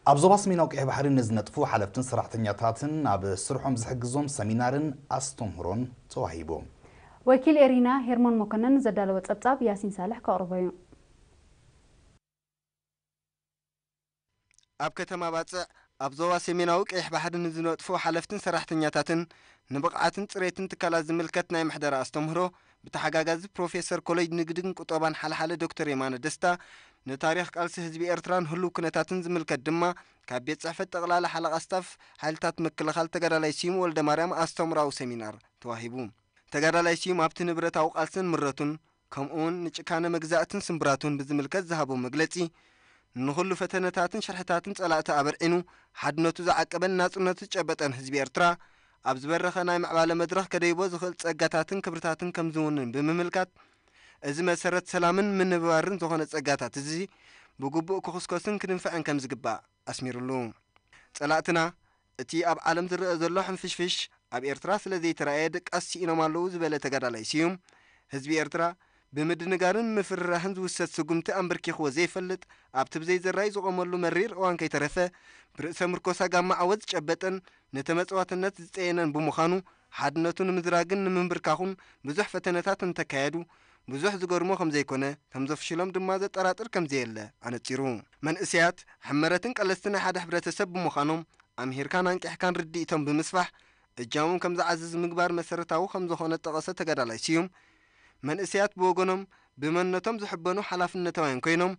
ኣብ ዞባ ሰሜናዊ ቀይሕ ባሕሪ ንዝነጥፉ ሓለፍትን ሰራሕተኛታትን ኣብ ስርሖም ዝሕግዞም ሰሚናርን ኣስተምህሮን ተዋሂቡ። ወኪል ኤሪና ሄርሞን መኮነን ዘዳለወ ጸብጻብ ያሲን ሳልሕ ከቕርቦ እዩ። ኣብ ከተማ ባጽዕ ኣብ ዞባ ሰሜናዊ ቀይሕ ባሕሪ ንዝነጥፉ ሓለፍትን ሰራሕተኛታትን ንብቕዓትን ጽሬትን ትካላት ዝምልከት ናይ ምሕደራ ኣስተምህሮ ብተሓጋጋዚ ፕሮፌሰር ኮሌጅ ንግድን ቁጠባን ሓልሓለ ዶክተር የማነ ደስታ፣ ንታሪኽ ቃልሲ ህዝቢ ኤርትራን ህሉው ኩነታትን ዝምልከት ድማ ካብ ቤት ጽሕፈት ጠቕላላ ሓለቓ ስታፍ ሓይልታት ምክልኻል ተጋዳላይ ስዩም ወልደማርያም ኣስተምራዊ ሰሚናር ተዋሂቡ። ተጋዳላይ ስዩም ኣብቲ ንብረታዊ ቃልስን ምረቱን ከምኡ እውን ንጭካነ መግዛእትን ስምብራቱን ብዝምልከት ዝሃቦ መግለጺ፣ ንኹሉ ፈተነታትን ሽርሕታትን ጸላእቲ ኣበርዒኑ ሓድነቱ ዝዓቀበን ናጽነቱ ዝጨበጠን ህዝቢ ኤርትራ ኣብ ዝበረኸ ናይ ምዕባለ መድረኽ ከደይቦ ዝኽእል ጸጋታትን ክብርታትን ከም ዝውንን ብምምልካት፣ እዚ መሰረት ሰላምን ምንብባርን ዝኾነ ጸጋታት እዚ ብግቡእ ክኹስኮስን ክድንፍዕን ከም ዝግባእ ኣስሚሩሉ። ጸላእትና እቲ ኣብ ዓለም ዝረኣ ዘሎ ሕንፍሽፍሽ ኣብ ኤርትራ ስለ ዘይተራእየ ድቃስ ስኢኖም ኣለዉ ዝበለ ተጋዳላይ ስዩም፣ ህዝቢ ኤርትራ ብምድንጋርን ምፍርራህን ዝውሰድ ስጉምቲ ኣንበርኪኽዎ ዘይፈልጥ ኣብቲ ብዘይ ዘራይ ዝቖመሉ መሪር እዋን ከይተረፈ ብርእሰ ምርኮሳ ጋማ ዓወት ዝጨበጠን ነቲ መጽዋትነት ዝጸየነን ብምዃኑ ሓድነቱ ንምዝራግን ንምንብርካኹን ብዙሕ ፈተነታት እንተካየዱ ብዙሕ ዝገርሞ ከም ዘይኮነ ከም ዘፍሽሎም ድማ ዘጠራጥር ከም ዘየለ ኣነጺሩ። መንእሰያት ሕመረትን ቀለስቲ ናይ ሓደ ሕብረተሰብ ብምዃኖም ኣምሂርካን ኣንቂሕካን ርድኢቶም ብምስፋሕ እጃሞም ከም ዝዓዝዝ ምግባር መሰረታዊ ከም ዝኾነ ጠቐሰ ተጋዳላይ ስዩም፣ መንእሰያት ብወገኖም ብመንነቶም ዝሕበኑ ሓላፍነታውያን ኮይኖም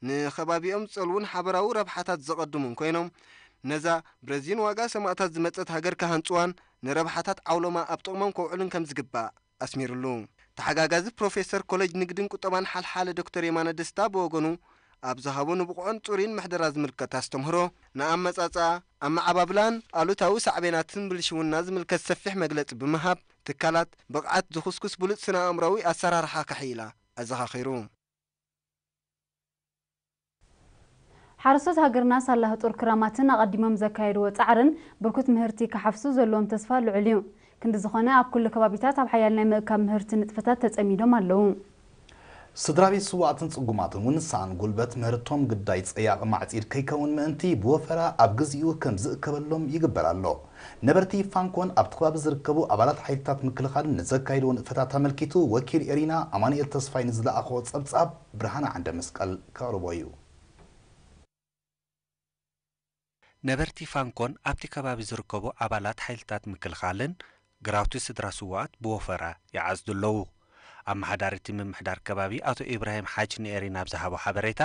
ንኸባቢኦም ዝጸልዉን ሓበራዊ ረብሓታት ዘቐድሙን ኮይኖም ነዛ ብረዚን ዋጋ ሰማእታት ዝመጸት ሃገር ክሃንጽዋን ንረብሓታት ዓውሎማ ኣብ ጥቕሞም ከውዕሉን ከም ዝግባእ ኣስሚርሉ። ተሓጋጋዚ ፕሮፌሰር ኮሌጅ ንግድን ቁጠባን ሓልሓለ ዶክተር የማነ ደስታ ብወገኑ ኣብ ዝሃቦ ንብቑዕን ጽሩይን ምሕደራ ዝምልከት ኣስተምህሮ ንኣመጻጽኣ ኣመዓባብላን ኣሉታዊ ሳዕቤናትን ብልሽውና ዝምልከት ሰፊሕ መግለጺ ብምሃብ ትካላት ብቕዓት ዝኹስኩስ ብሉጽ ስነ ኣእምሮዊ ኣሰራርሓ ከሕይላ ኣዘኻኺሩ። ሓረስቶት ሃገርና ሳላ ህጡር ክራማትን ኣቐዲሞም ዘካየድዎ ጻዕርን ብርኩት ምህርቲ ክሓፍሱ ዘለዎም ተስፋ ልዑል እዩ። ክንዲ ዝኾነ ኣብ ኩሉ ከባቢታት ኣብ ሓያል ናይ ምእካብ ምህርቲ ንጥፈታት ተጸሚዶም ኣለዉ። ስድራ ቤት ስዋኣትን ጽጉማትን እውን ሰኣን ጉልበት ምህርቶም ግዳይ ጸያቒ ማዕጺድ ከይከውን ምእንቲ ብወፈራ ኣብ ግዚኡ ከም ዝእከበሎም ይግበር ኣሎ። ነበርቲ ፋንኮን ኣብቲ ከባቢ ዝርከቡ ኣባላት ሓይልታት ምክልኻልን ንዘካይድዎ ንጥፈታት ኣመልኪቱ ወኪል ኤሪና ኣማኑኤል ተስፋይ ንዝለኣኾ ጸብጻብ ብርሃነ ዓንደ መስቀል ከቕርቦ እዩ። ነበርቲ ፋንኮን ኣብቲ ከባቢ ዝርከቡ ኣባላት ሓይልታት ምክልኻልን ግራውቲ ስድራ ስውኣት ብወፈራ ይዓጽዱ ኣለዉ። ኣመሓዳሪ እቲ ምምሕዳር ከባቢ ኣቶ ኢብራሂም ሓጅ ንኤሪና ኣብ ዝሃቦ ሓበሬታ፣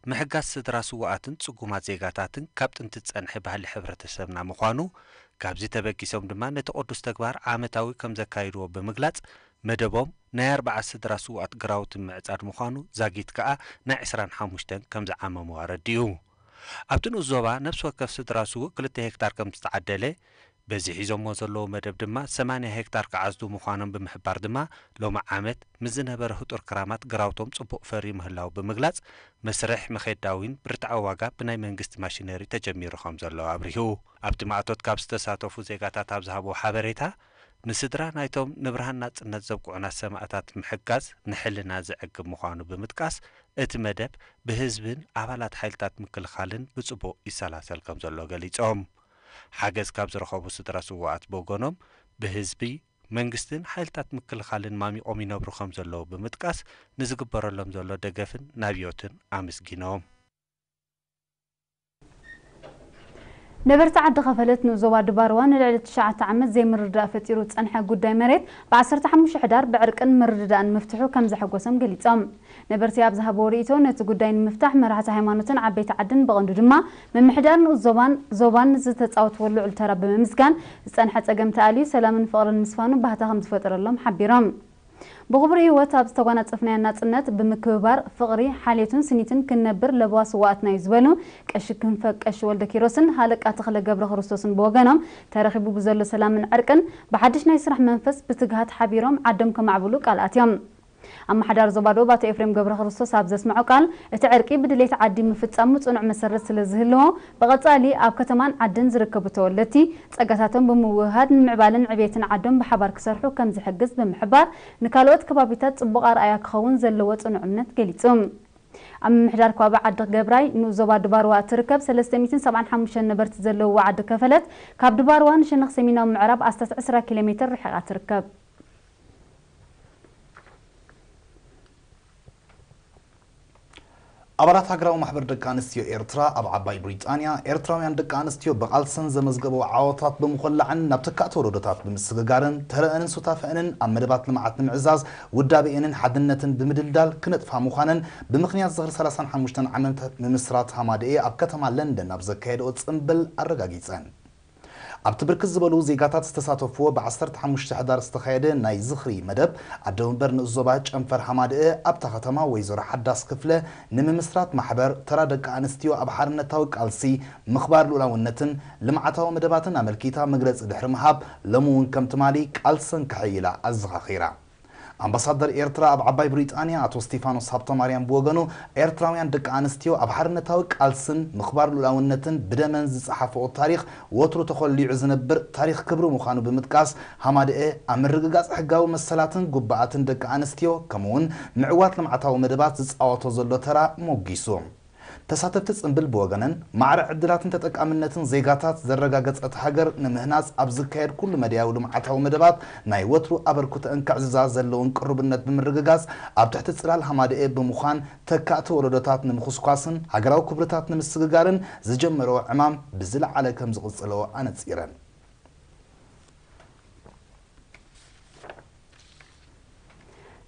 ምሕጋዝ ስድራ ስውኣትን ጽጉማት ዜጋታትን ካብ ጥንቲ ዝጸንሐ ባህሊ ሕብረተሰብና ምዃኑ፣ ካብዚ ተበጊሶም ድማ ነቲ ቅዱስ ተግባር ዓመታዊ ከም ዘካይድዎ ብምግላጽ፣ መደቦም ናይ ኣርብዓ ስድራ ስውኣት ግራውቲ ምዕጻድ ምዃኑ፣ ዛጊት ከኣ ናይ ዕስራን ሓሙሽተን ከም ዝዓመሙ ኣረዲኡ። ኣብቲ ንኡስ ዞባ ነፍሲ ወከፍ ስድራ ስዉእ ክልተ ሄክታር ከም ዝተዓደለ፣ በዚ ሒዞሞ ዘለዉ መደብ ድማ ሰማንያ ሄክታር ክዓጽዱ ምዃኖም ብምሕባር ድማ፣ ሎሚ ዓመት ምስ ዝነበረ ህጡር ክራማት ግራውቶም ጽቡቕ ፈርዩ ምህላዉ ብምግላጽ፣ መስርሕ መኼት ዳዊን ብርትዓዊ ዋጋ ብናይ መንግስቲ ማሽነሪ ተጀሚሩ ከም ዘሎ ኣብሪሁ። ኣብቲ ማእቶት ካብ ዝተሳተፉ ዜጋታት ኣብ ዝሃብዎ ሓበሬታ፣ ንስድራ ናይቶም ንብርሃን ናጽነት ዘብቅዑና ሰማእታት ምሕጋዝ ንሕልና ዘዕግብ ምዃኑ ብምጥቃስ፣ እቲ መደብ ብህዝብን ኣባላት ሓይልታት ምክልኻልን ብጽቡቕ ይሰላሰል ከም ዘሎ ገሊጾም። ሓገዝ ካብ ዝረኸቡ ስድራ ስዉኣት ብወገኖም፣ ብህዝቢ፣ መንግስትን ሓይልታት ምክልኻልን ማሚቖም ይነብሩ ከም ዘለዉ ብምጥቃስ፣ ንዝግበረሎም ዘሎ ደገፍን ናብዮትን ኣመስጊኖም። ነበርቲ ዓዲ ከፈለት ንኡስ ዞባ ድባርዋ ንልዕሊ ትሽዓተ ዓመት ዘይምርድዳእ ፈጢሩ ዝጸንሐ ጉዳይ መሬት ብ ዓሰርተ ሓሙሽተ ሕዳር ብዕርቅን ምርድዳእን ምፍትሑ ከም ዘሐጎሶም ገሊጾም። ነበርቲ ኣብ ዝሃብዎ ርእይቶ፣ ነቲ ጉዳይ ንምፍታሕ መራሕቲ ሃይማኖትን ዓበይቲ ዓድን ብቐንዱ ድማ ምምሕዳር ንኡስ ዞባን ዞባን ዝተጻወትዎ ልዑል ተራ ብምምስጋን፣ ዝጸንሐ ጸገም ተኣልዩ ሰላምን ፍቕርን ምስፋኑ ባህታ ከም ዝፈጠረሎም ሓቢሮም። ብኽቡር ህይወት ኣብ ዝተጓናጸፍናዮ ናጽነት ብምክብባር፣ ፍቕሪ፣ ሓልዮትን ስኒትን ክንነብር ለበዋ ስውኣትና እዩ ዝበሉ ቀሺ ክንፈ ቀሺ ወልደኪሮስን ሃለቃ ተኽለ ገብረክርስቶስን ብወገኖም፣ ተረኺቡ ብዘሎ ሰላምን ዕርቅን ብሓድሽ ናይ ስራሕ መንፈስ ብትግሃት ሓቢሮም ዓዶም ከማዕብሉ ቃል ኣትዮም። ኣመሓዳሪ ዞባ ደቡብ ኣቶ ኤፍሬም ገብረክርስቶስ ኣብ ዘስምዖ ቃል፣ እቲ ዕርቂ ብድሌት ዓዲ ምፍጻሙ ጽኑዕ መሰረት ስለ ዝህልዎ፣ ብቐጻሊ ኣብ ከተማን ዓድን ዝርከቡ ተወለድቲ ጸጋታቶም ብምውህሃድ ንምዕባለን ዕብየትን ዓዶም ብሓባር ክሰርሑ ከም ዝሕግዝ ብምሕባር፣ ንካልኦት ከባቢታት ጽቡቕ ኣርኣያ ክኸውን ዘለዎ ጽኑዕ እምነት ገሊጹ። ኣብ ምምሕዳር ከባቢ ዓዲ ገብራይ ንኡስ ዞባ ድባርዋ እትርከብ ሰለስተ ሚእትን ሰብዓን ሓሙሽተን ነበርቲ ዘለውዋ ዓዲ ከፈለት ካብ ድባርዋ ንሸነኽ ሰሜናዊ ምዕራብ ኣስታት ዕስራ ኪሎ ሜትር ርሒቓ ትርከብ። ኣባላት ሃገራዊ ማሕበር ደቂ ኣንስትዮ ኤርትራ ኣብ ዓባይ ብሪጣንያ፣ ኤርትራውያን ደቂ ኣንስትዮ ብቓልሰን ዘመዝገብኦ ዓወታት ብምኹላዕን ናብ ተካእቲ ወለዶታት ብምስግጋርን ተረአንን ሱታፈአንን ኣብ መደባት ልምዓት ንምዕዛዝ ውዳቤኤንን ሓድነትን ብምድልዳል ክነጥፋ ምዃነን ብምኽንያት ዝኽሪ ሰላሳን ሓሙሽተን ዓመት ምምስራት ሃማደኤ ኣብ ከተማ ለንደን ኣብ ዘካየድኦ ጽምብል ኣረጋጊጸን። ኣብቲ ብርክት ዝበሉ ዜጋታት ዝተሳተፍዎ ብ ዓሰርተ ሓሙሽተ ሕዳር ዝተኻየደ ናይ ዝኽሪ መደብ፣ ኣደ መንበር ንኡስ ዞባ ጨንፈር ሃማደኤ ኣብታ ከተማ ወይዘሮ ሓዳስ ክፍለ፣ ንምምስራት ማሕበር ተራ ደቂ ኣንስትዮ ኣብ ሓርነታዊ ቃልሲ ምኽባር ልኡላውነትን ልምዓታዊ መደባትን ኣመልኪታ መግለጺ ድሕሪ ምሃብ፣ ሎሚ እውን ከም ትማሊ ቃልሰን ከሐይላ ኣዘኻኺራ። ኣምባሳደር ኤርትራ ኣብ ዓባይ ብሪጣንያ ኣቶ ስቲፋኖስ ሃብተማርያም ብወገኑ፣ ኤርትራውያን ደቂ ኣንስትዮ ኣብ ሓርነታዊ ቃልስን ምኽባር ልኡላውነትን ብደመን ዝጸሓፈኦ ታሪኽ ወትሩ ተኾሊዑ ዝነብር ታሪኽ ክብሪ ምዃኑ ብምጥቃስ፣ ሃማደኤ ኣብ ምርግጋጽ ሕጋዊ መሰላትን ጉባኣትን ደቂ ኣንስትዮ ከምኡውን ምዕዋት ልምዓታዊ መደባት ዝጻወቶ ዘሎ ተራ ሞጊሱ። ተሳተፍቲ ጽምብል ብወገነን፣ ማዕረ ዕድላትን ተጠቃምነትን ዜጋታት ዘረጋገጸት ሃገር ንምህናጽ ኣብ ዝካየድ ኩሉ መዳያዊ ልምዓታዊ መደባት ናይ ወትሩ ኣበርክቶአን ክዕዝዛ ዘለውን ቅሩብነት ብምርግጋጽ፣ ኣብ ትሕቲ ጽላል ሃማደኤ ብምዃን ተካእቲ ወለዶታት ንምኹስኳስን ሃገራዊ ክብርታት ንምስግጋርን ዝጀመረኦ ዕማም ብዝለዓለ ከም ዝቕጽለኦ ኣነጺረን።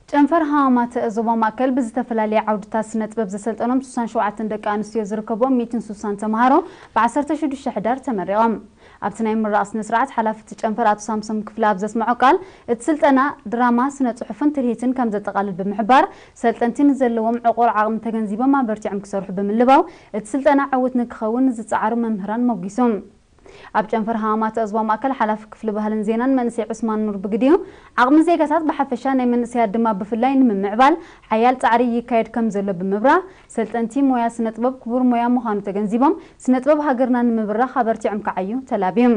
ጨንፈር ሃማማተ ዞባ ማእከል ብዝተፈላለየ ዓውድታት ስነ ጥበብ ዘሰልጠኖም ስሳን ሸውዓተን ደቂ ኣንስትዮ ዝርከቦም ሚእትን ስሳን ተምሃሮ ብ ዓሰርተ ሽዱሽተ ሕዳር ተመሪቖም። ኣብቲ ናይ ምረቓ ስነ ስርዓት ሓላፊ እቲ ጨንፈር ኣቶ ሳምሶም ክፍለ ኣብ ዘስምዖ ቃል፣ እቲ ስልጠና ድራማ፣ ስነ ጽሑፍን ትልሂትን ከም ዘጠቓልል ብምሕባር፣ ሰልጠንቲ ንዘለዎም ዕቑር ዓቕሚ ተገንዚቦም ኣበርቲዖም ክሰርሑ ብምልባው፣ እቲ ስልጠና ዕዉት ንክኸውን ንዝጸዓሩ መምህራን ሞጊሱ። ኣብ ጨንፈር ሃማማተ ዞባ ማእከል ሓላፊ ክፍሊ ባህልን ዜናን መንእሰይ ዑስማን ኑር ብግዲኡ፣ ዓቕሚ ዜጋታት ብሓፈሻ ናይ መንእሰያት ድማ ብፍላይ ንምምዕባል ሓያል ጻዕሪ ይካየድ ከም ዘሎ ብምብራህ፣ ሰልጠንቲ ሞያ ስነ ጥበብ ክቡር ሞያ ምዃኑ ተገንዚቦም፣ ስነ ጥበብ ሃገርና ንምብራኽ ኣበርቲዖም ክዓዩ ተላብዮም።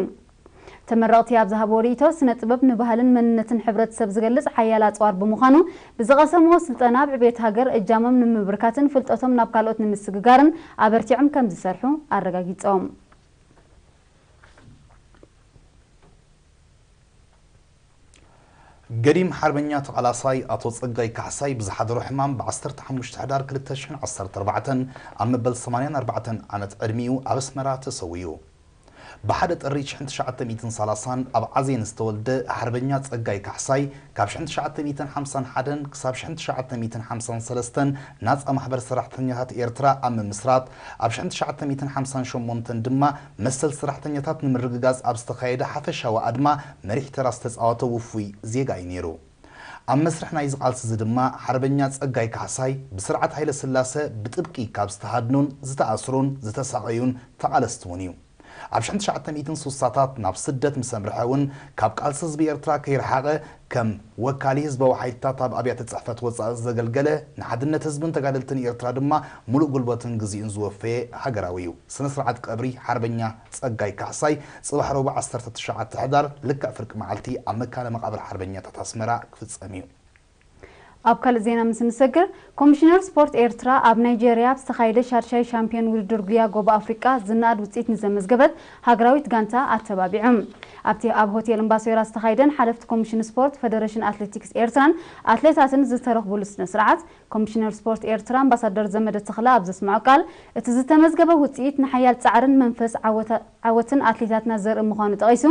ተመረቕቲ ኣብ ዝሃብዎ ርእይቶ፣ ስነ ጥበብ ንባህልን መንነትን ሕብረተሰብ ዝገልጽ ሓያል ኣጽዋር ብምዃኑ፣ ብዝቐሰምዎ ስልጠና ኣብ ዕብየት ሃገር እጃሞም ንምብርካትን ፍልጠቶም ናብ ካልኦት ንምስግጋርን ኣበርቲዖም ከም ዝሰርሑ ኣረጋጊጾም። ገዲም ሓርበኛ ተቓላሳይ ኣቶ ጸጋይ ካሕሳይ ብዝሓደሮ ሕማም ብ ዓሰርተ ሓሙሽተ ሕዳር ክልተ ሽሕን ዓሰርተ ኣርባዕተን ኣብ መበል ሰማንያን ኣርባዕተን ዓመት ዕድሚኡ ኣብ ኣስመራ ተሰዊኡ። ብሓደ ጥሪ ሽሕን ትሽዓተ ሚእትን ሰላሳን ኣብ ዓዜን ዝተወልደ ሓርበኛ ጸጋይ ካሕሳይ፣ ካብ ሽሕን ትሽዓተ ሚእትን ሓምሳን ሓደን ክሳብ ሽሕን ትሽዓተ ሚእትን ሓምሳን ሰለስተን ናጻ ማሕበር ሰራሕተኛታት ኤርትራ ኣብ ምምስራት፣ ኣብ ሽሕን ትሽዓተ ሚእትን ሓምሳን ሸሞንተን ድማ መሰል ሰራሕተኛታት ንምርግጋጽ ኣብ ዝተኻየደ ሓፈሻዊ ኣድማ መሪሕ ተራ ዝተጻወተ ውፉይ ዜጋ እዩ ነይሩ። ኣብ መስርሕ ናይዚ ቃልሲ እዚ ድማ ሓርበኛ ጸጋይ ካሕሳይ ብስርዓት ሃይለ ስላሰ ብጥብቂ ካብ ዝተሃድኑን ዝተኣስሩን ዝተሳቐዩን ተቓለስቲ እውን እዩ። ኣብ ሽሕን ትሽዓተ ሚእትን ስሳታት ናብ ስደት ምስ ኣምርሐ እውን ካብ ቃልሲ ህዝቢ ኤርትራ ከይረሓቐ ከም ወካሊ ህዝባዊ ሓይልታት ኣብ ኣብያተ ጽሕፈት ወጻኢ ዘገልገለ፣ ንሓድነት ህዝብን ተጋደልትን ኤርትራ ድማ ሙሉእ ጉልበቱን ግዜኡን ዝወፈየ ሃገራዊ እዩ። ስነ ስርዓት ቀብሪ ሓርበኛ ጸጋይ ካሕሳይ ጽባሕ ረቡዕ ዓሰርተ ትሽዓተ ሕዳር ልክዕ ፍርቂ መዓልቲ ኣብ መካነ መቓብር ሓርበኛታት ኣስመራ ክፍጸም እዩ። ኣብ ካልእ ዜና ምስ እንሰግር፣ ኮሚሽነር ስፖርት ኤርትራ ኣብ ናይጄርያ ኣብ ዝተኻየደ ሻድሻይ ሻምፒዮን ውድድር ጉያ ጎቦ ኣፍሪቃ ዝነኣድ ውጽኢት ንዘመዝገበት ሃገራዊት ጋንታ ኣተባቢዑ። ኣብቲ ኣብ ሆቴል እምባሶይራ ዝተኻየደን ሓለፍቲ ኮሚሽን ስፖርት፣ ፈደረሽን ኣትሌቲክስ ኤርትራን ኣትሌታትን ዝተረኽቡሉ ስነ ስርዓት፣ ኮሚሽነር ስፖርት ኤርትራ ኣምባሳደር ዘመደ ተኽለ ኣብ ዘስምዖ ቃል፣ እቲ ዝተመዝገበ ውጽኢት ንሓያል ጻዕርን መንፈስ ዓወታ-፣ ዓወትን ኣትሌታትና ዘርኢ ምዃኑ ጠቒሱ፣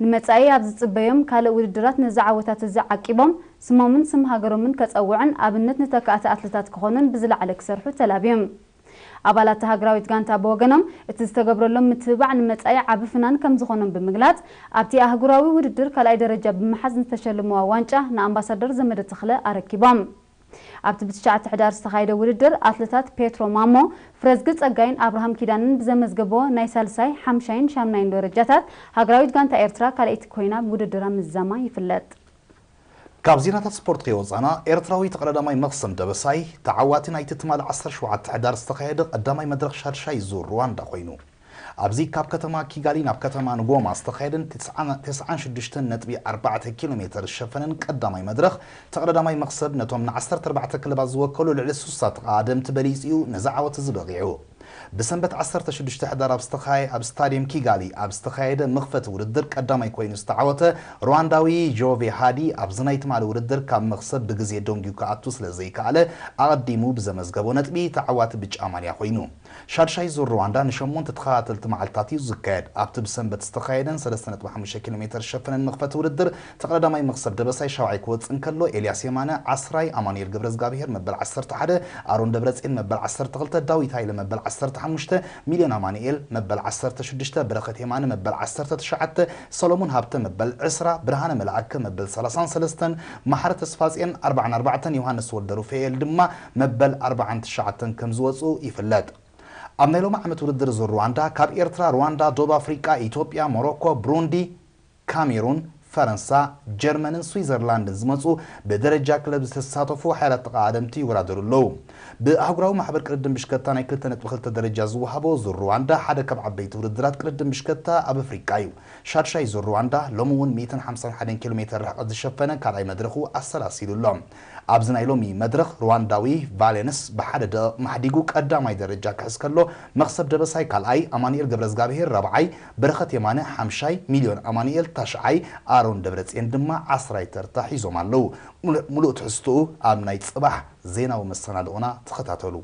ንመጻኢ ኣብ ዝጽበዮም ካልእ ውድድራት ነዚ ዓወታት እዚ ዓቂቦም ስሞምን ስም ሃገሮምን ከጸውዑን ኣብነት ንተካእቲ ኣትሌታት ክኾኑን ብዝለዓለ ክሰርሑ ተላብዮም። ኣባላት እታ ሃገራዊት ጋንታ ብወገኖም፣ እቲ ዝተገብረሎም ምትብባዕ ንመጻኢ ዓቢ ፍናን ከም ዝኾኖም ብምግላጽ፣ ኣብቲ ኣህጉራዊ ውድድር ካልኣይ ደረጃ ብምሓዝ ንተሸልምዋ ዋንጫ ንኣምባሳደር ዘመደ ተኽለ ኣረኪቦም። ኣብቲ ብትሽዓተ ሕዳር ዝተኻየደ ውድድር፣ ኣትሌታት ፔትሮ ማሞ፣ ፍረዝጊ ጸጋይን ኣብርሃም ኪዳነን ብዘመዝገብዎ ናይ ሳልሳይ፣ ሓምሻይን ሻምናይን ደረጃታት፣ ሃገራዊት ጋንታ ኤርትራ ካልኣይቲ ኮይና ውድድራ ምዝዛማ ይፍለጥ። ካብ ዜናታት ስፖርት ከይወጻና፣ ኤርትራዊ ተቐዳዳማይ መኽሰም ደበሳይ ተዓዋቲ ናይቲ ትማሊ ዓሰርተ ሸውዓተ ሕዳር ዝተኻየደ ቀዳማይ መድረኽ ሻድሻይ ዙር ሩዋንዳ ኮይኑ። ኣብዚ ካብ ከተማ ኪጋሊ ናብ ከተማ ንጎማ ዝተኻየደን ተስዓን ሽዱሽተን ነጥቢ ኣርባዕተ ኪሎ ሜተር ዝሸፈነን ቀዳማይ መድረኽ ተቐዳዳማይ መኽሰብ ነቶም ን ዓሰርተ ኣርባዕተ ክለባት ዝወከሉ ልዕሊ ሱሳ ተቐዳደምቲ በሊጹ እዩ ነዚ ዓወት እዚ በቒዑ። ብሰንበት ዓሰርተ ሽዱሽተ ሕዳር ኣብ ዝተኻየ ኣብ ስታድየም ኪጋሊ ኣብ ዝተኻየደ መኽፈቲ ውድድር ቀዳማይ ኮይኑ ዝተዓወተ ሩዋንዳዊ ጆቬ ሃዲ ኣብዚ ናይ ትማሊ ውድድር ካብ መኽሰብ ብግዜ ደንጊዩ ክኣቱ ስለ ዘይከኣለ ኣቐዲሙ ብዘመዝገቦ ነጥቢ ተዓዋቲ ብጫ ማልያ ኮይኑ። ሻድሻይ ዙር ሩዋንዳ ንሸሞንተ ተኸታተልቲ መዓልታት እዩ ዝካየድ። ኣብቲ ብሰንበት ዝተኻየደን ሰለስተ ነጥቢ ሓሙሽተ ኪሎ ሜተር ዝሸፈነን መኽፈቲ ውድድር ተቐዳዳማይ መኽሰብ ደበሳይ ሻውዓይ ክወጽእ እንከሎ ኤልያስ የማነ ዓስራይ፣ ኣማኑኤል ገብረዝጋብሄር መበል ዓሰርተ ሓደ፣ ኣሮን ደብረጽዮን መበል ዓሰርተ ክልተ፣ ዳዊት ሃይለ መበል ዓሰርተ ሓሙሽተ፣ ሚልዮን ኣማኑኤል መበል ዓሰርተ ሽዱሽተ፣ በረኸት የማነ መበል ዓሰርተ ትሽዓተ፣ ሰሎሞን ሃብተ መበል ዕስራ፣ ብርሃነ መልኣከ መበል ሰላሳን ሰለስተን፣ መሓሪ ተስፋጽዮን ኣርባዓን ኣርባዕተን፣ ዮሃንስ ወልደ ሩፋኤል ድማ መበል ኣርባዓን ትሽዓተን ከም ዝወጹ ይፍለጥ። ኣብ ናይ ሎሚ ዓመት ውድድር ዙር ሩዋንዳ ካብ ኤርትራ፣ ሩዋንዳ፣ ደቡብ ኣፍሪቃ፣ ኢትዮጵያ፣ ሞሮኮ፣ ብሩንዲ፣ ካሜሩን፣ ፈረንሳ፣ ጀርመንን ስዊዘርላንድን ዝመጹ ብደረጃ ክለብ ዝተሳተፉ ሓያላት ተቐዳደምቲ ይወዳደሩ ኣለዉ። ብኣህጉራዊ ማሕበር ቅድድም ብሽከታ ናይ ክልተ ነጥቢ ክልተ ደረጃ ዝወሃቦ ዙር ሩዋንዳ ሓደ ካብ ዓበይቲ ውድድራት ቅድድም ብሽከታ ኣብ ኣፍሪቃ እዩ። ሻድሻይ ዙር ሩዋንዳ ሎሚ እውን ሚእትን ሓምሳን ሓደን ኪሎ ሜተር ርሕቀት ዝሸፈነ ካልኣይ መድረኹ ኣሰላሲሉ ኣሎ። ኣብዚ ናይ ሎሚ መድረኽ ሩዋንዳዊ ቫሌንስ ብሓደ ደቂቕ ማሕዲጉ ቀዳማይ ደረጃ ክሕዝ ከሎ፣ መኽሰብ ደበሳይ ካልኣይ፣ ኣማኑኤል ገብረዝጋብሄር ራብዓይ፣ በረኸት የማነ ሓምሻይ፣ ሚልዮን ኣማኑኤል ታሽዓይ፣ ኣሮን ደብረጽዮን ድማ ዓስራይ ተርታ ሒዞም ኣለዉ። ሙሉ- ሙሉእ ትሕዝትኡ ኣብ ናይ ጽባሕ ዜናዊ መሰናድኦና ተኸታተሉ።